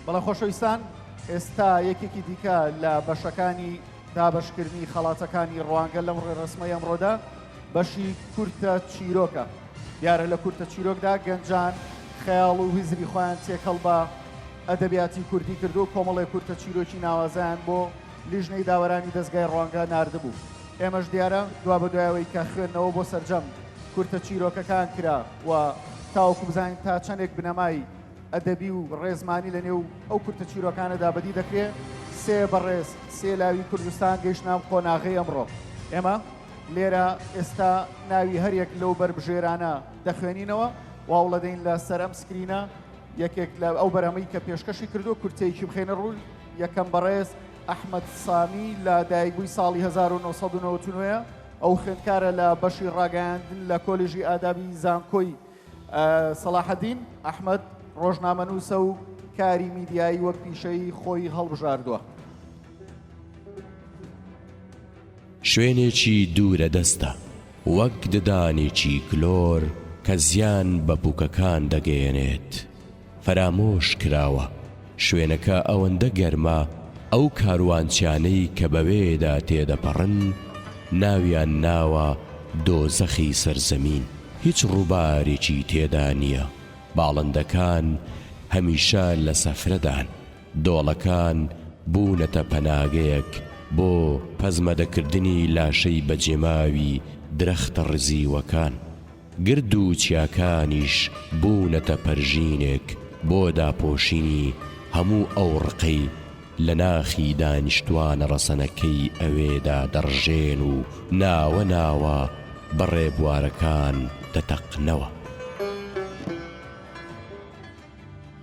بەڵێ خۆشەویستان ئێستا یەکێکی دیکە لە بەشەکانی دابەشکردنی خەڵاتەکانی ڕوانگە لەم ڕێڕەسمەی ئەمڕۆدا بەشی کورتە چیرۆکە. دیارە لە کورتە چیرۆکدا گەنجان خەیاڵ و هزری خۆیان تێکەڵ بە ئەدەبیاتی کوردی کردو و کۆمەڵێک کورتە چیرۆکی ناوازەیان بۆ لیژنەی داوەرانی دەزگای ڕوانگە ناردبوو. ئێمەش دیارە دوابەدوای ئەوەی کە خوێندنەوە بۆ سەرجەم کورتە چیرۆکەکان کرا و تاوەکو بزانین تا چەندێک بنەمای ئەدەبی و ڕێزمانی لە نێو ئەو کورتە چیرۆکانەدا بەدی دەکرێ، سێ بەڕێز، سێ لاوی کوردستان گەیشتنە ئەم قۆناغەی ئەمڕۆ. ئێمە لێرە ئێستا ناوی هەریەک لەو بەربژێرانە دەخوێنینەوە و هەوڵەدەین لە سەر ئەم سکرینە یەکێک لە ئەو بەرهەمەی کە پێشکەشی کردووە کورتەیەکی بخەینە ڕوو. یەکەم بەڕێز ئەحمەد سامی لە دایکبووی ساڵی 1999 ئەو خوێندکارە لە بەشی ڕاگەیاندن لە کۆلێژی ئادابی زانکۆی سەڵاحەدین ئەحمەد ڕۆژنامەنووسە و کاری میدیایی وەک پیشەی خۆی هەڵبژاردووە. شوێنێکی دوورە دەستە، وەک ددانێکی کلۆر کە زیان بە پووکەکان دەگەیەنێت. فەرامۆش کراوە. شوێنەکە ئەوەندە گەرمە ئەو کاروانچیانەی کە بەوێدا تێدەپەڕن ناویان ناوە دۆزەخی سەرزەمین. هیچ ڕووبارێکی تێدا نییە. باڵندەکان هەمیشە لە سەفرەدان. دۆڵەکان بوونەتە پەناگەیەک بۆ پەزمەدەکردنی لاشەی بەجێماوی درەختە ڕزیوەکان. گرد و چیاکانیش بوونەتە پەرژینێک بۆ داپۆشینی هەموو ئەو ڕقەی لە ناخی دانیشتوانە ڕەسەنەکەی ئەوێدا دەڕژێن و ناوە ناوە بە ڕێبوارەکان دەتەقنەوە.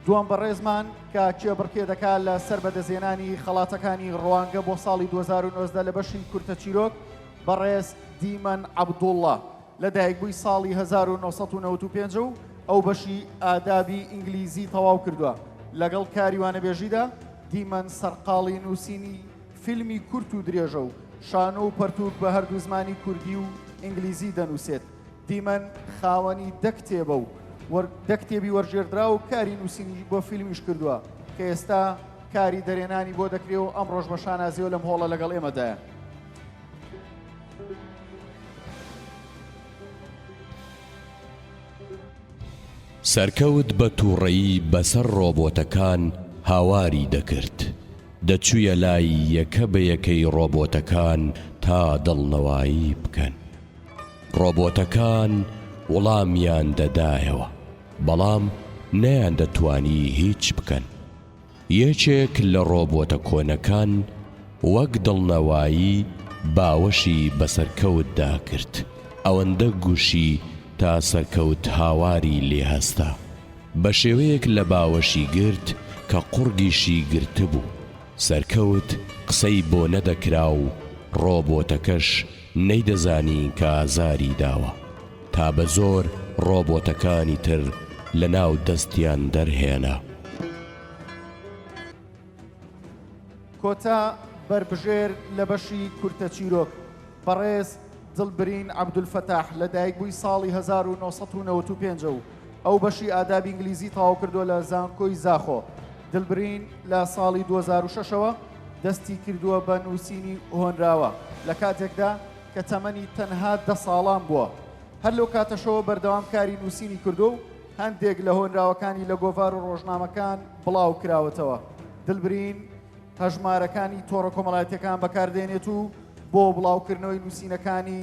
دووەم بەڕێزمان کە کێبڕکێ دەکا لە سەر بەدەستهێنانی خەڵاتەکانی ڕوانگە بۆ ساڵی 2019 لە بەشی کورتە چیرۆک بەڕێز دیمەن عەبدوڵڵا لە دایکبووی ساڵی 1995 و ئەو بەشی ئادابی ئینگلیزی تەواو کردووە لەگەڵ کاری وانەبێژیدا دیمەن سەرقاڵی نووسینی فیلمی کورت و درێژە و شانۆ و پەرتوک بە هەردوو زمانی کوردی و ئینگلیزی دەنووسێت دیمەن خاوەنی دە کتێبە و دە کتێبی وەرگێڕدراو و کاری نووسینی بۆ فیلمیش کردووە کە ئێستا کاری دەرێنانی بۆ دەکرێ و ئەمڕۆش بە شانازیەوە لەم هۆڵە لەگەڵ ئێمەدایە. سەرکەوت بە تووڕەیی بەسەر ڕۆبۆتەکان هاواری دەکرد، دەچوویە لای یەکە بە یەکەی ڕۆبۆتەکان تا دڵنەوایی بکەن. ڕۆبۆتەکان وڵامیان دەدایەوە، بەڵام نەیاندەتوانی هیچ بکەن. یەکێک لە ڕۆبۆتە کۆنەکان وەک دڵنەوایی باوەشی بە سەرکەوتدا کرد، ئەوەندە گوشی تا سەرکەوت هاواری لێ هەستا. بە شێوەیەک لە باوەشی گرت کە قوڕگیشی گرتبوو. سەرکەوت قسەی بۆ نەدەکرا و ڕۆبۆتەکەش نەیدەزانی کە ئازاری داوە. تا بە زۆر ڕۆبۆتەکانی تر لە ناو دەستیان دەرهێنا. کۆتا بەربژێر لە بەشی کورتە چیرۆک، بەڕێز دڵبرین عەبدولفەتاح لە دایکبووی ساڵی 1995 و ئەو بەشی ئادابی ئینگلیزی تەواوکردووە لە زانکۆی زاخۆ. دلبرین لە ساڵی 2006ەوە دەستی کردووە بە نووسینی هۆنراوە لە کاتێکدا کە تەمەنی تەنها دە ساڵان بووە. هەر لەو کاتەشەوە بەردەوام کاری نووسینی کردووە و هەندێک لە هۆنراوەکانی لە گۆڤار و ڕۆژنامەکان بڵاو کراوەتەوە. دلبرین هەژمارەکانی تۆڕە کۆمەڵایەتیەکان بەکاردێنێت و بۆ بڵاوکردنەوەی نووسینەکانی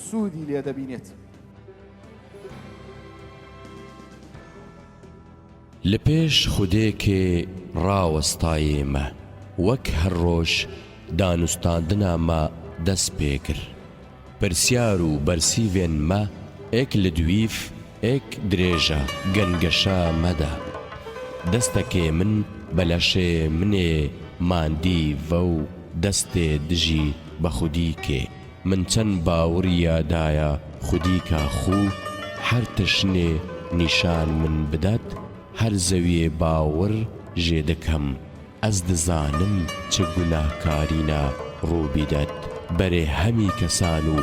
سوودی لێ دەبینێت. لە پێش خودێ کێ ڕاوەستایێ مە وەک هەر ڕۆژ دانوستاندنا مە دەس پێ کر. پرسیار و بەرسیڤێن مە ئێک لە دویف ئێک درێژە گەنگەشە مەدە. دەستەکێ من بە لەشێ منێ ماندی ڤە و دەستێ دژی بە خودی کێ. من چەن باوڕیە دایە خودی کا خوو هەر تشنێ نیشان من بدەد هەر زەویێ باوڕ ژێ دکەم ئەز دزانم چ گوناهکارینە ڕوو بیدەد بەرێ هەمی کەسان و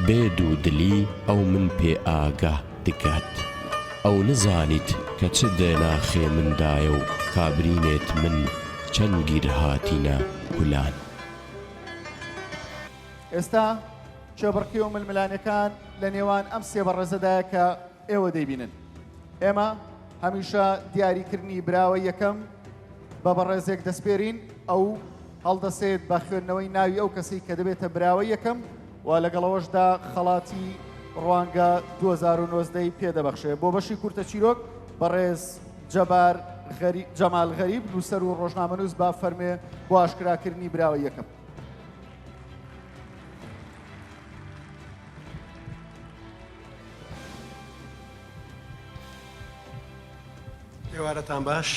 بێ دوودلی ئەو من پێ ئاگاه دکەد ئەو نزانیت کە. کە چ دە ناخێ من دایە و کا برینێت من چەن گیر هاتینە کولان. ئێستا کێبڕکێ و ململانێکان لە نێوان ئەم سێ بەڕێزەدایە کە ئێوە دەیبینن. ئێمە هەمیشە دیاریکردنی براوەی یەکەم بە بەڕێزێک دەسپێرین، ئەو هەڵدەسێت بە خوێندنەوەی ناوی ئەو کەسەی کە دەبێتە براوەی یەکەم و لەگەڵەوەشدا خەڵاتی ڕوانگە 2019 ی پێدەبەخشێ. بۆ بەشی کورتە چیرۆک بەڕێز جەبار جەمال غەریب نووسەر و ڕۆژنامەنووس با فەرمێ بۆ ئاشکراکردنی براوەی یەکەم. ئێوارەتان باش.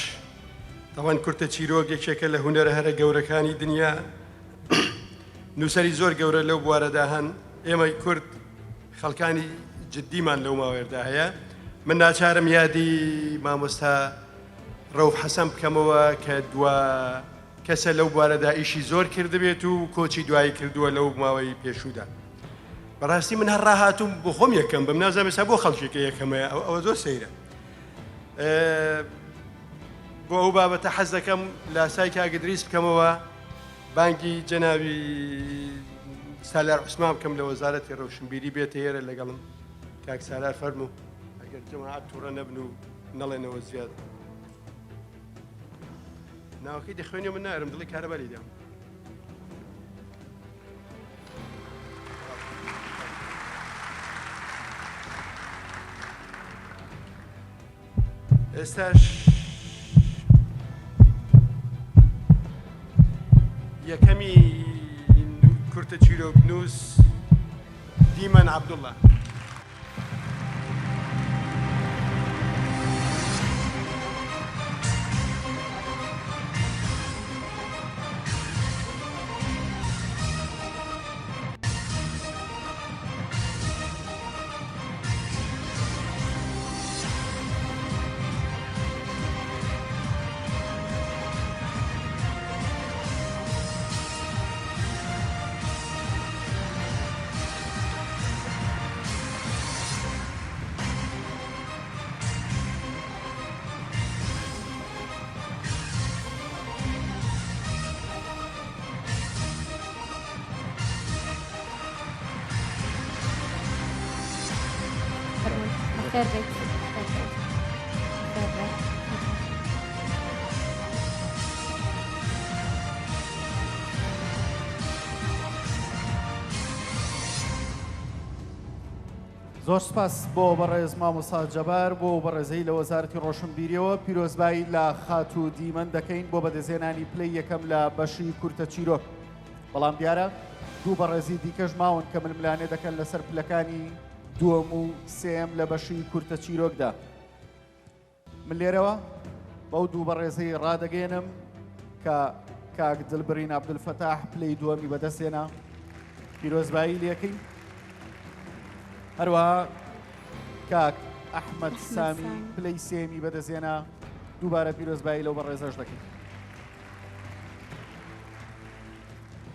تاوان کورتە چیرۆک یەکێکە لە هونەرە هەرە گەورەکانی دنیا. نووسەری زۆر گەورە لەو بوارەدا هەن. ئێمەی کورد خەڵکانی جددیمان لەو ماوەیەدا هەیە. من ناچارم یادی مامۆستا ڕەوف حەسەن بکەمەوە کە دوا کەسە لەو بوارەدا ئیشی زۆر کردبێت و کۆچی دوایی کردووە لەو ماوەی پێشوودا. بەڕاستی من هەر ڕاهاتووم بۆ خۆم یەکەم بم نازانم ئێستا بۆ خەڵکێکە یەکەمەیە ئەوە زۆر سەیرە. بۆ ئەو بابەتە حەز دەکەم لاسای کاک ئیدریس بکەمەوە بانگی جەناوی سالار عوسمان بکەم لە وەزارەتی ڕەوشنبیری بێتە ئێرە لەگەڵم کاک سالار فەرموو ئەگەر جەماعەت تووڕە نەبن و نەڵێنەوە زیاد ناوەکەی دەخوێنێ من نارم دڵی کارەبا لیدام. ئێستاش یەکەمی کورتە چیرۆکنووس دیمەن عەبدوڵڵا. بەخێر بێیت. بەخێر بێیت. بەخێر بێیت. زۆر سپاس بۆ بەڕێز مامۆستا جەبار بۆ بەڕێزەی لە وەزارەتی ڕۆشنبیریەوە پیرۆزبایی لە خاتوو دیمەن دەکەین بۆ بەدەستهێنانی پلەی یەکەم لە بەشی کورتە چیرۆک بەڵام دیارە دوو بەڕێزی دیکەش ماون کە ململانێ دەکەن لەسەر پلەکانی دووەم و سێم لە بەشی کورتە چیرۆکدا. من لێرەوە بەو دوو بەڕێزەی ڕادەگەێنم کە کاک دلبرین عەبدولفەتاح پلەی دووەمی بەدەستێنا پیرۆزبایی لەکەین هەروەها کاک ئەحمەد سامی پلەی سێمی بەدەستێنا دووبارە پیرۆزبایی لەو بەڕێزەش دەکەین.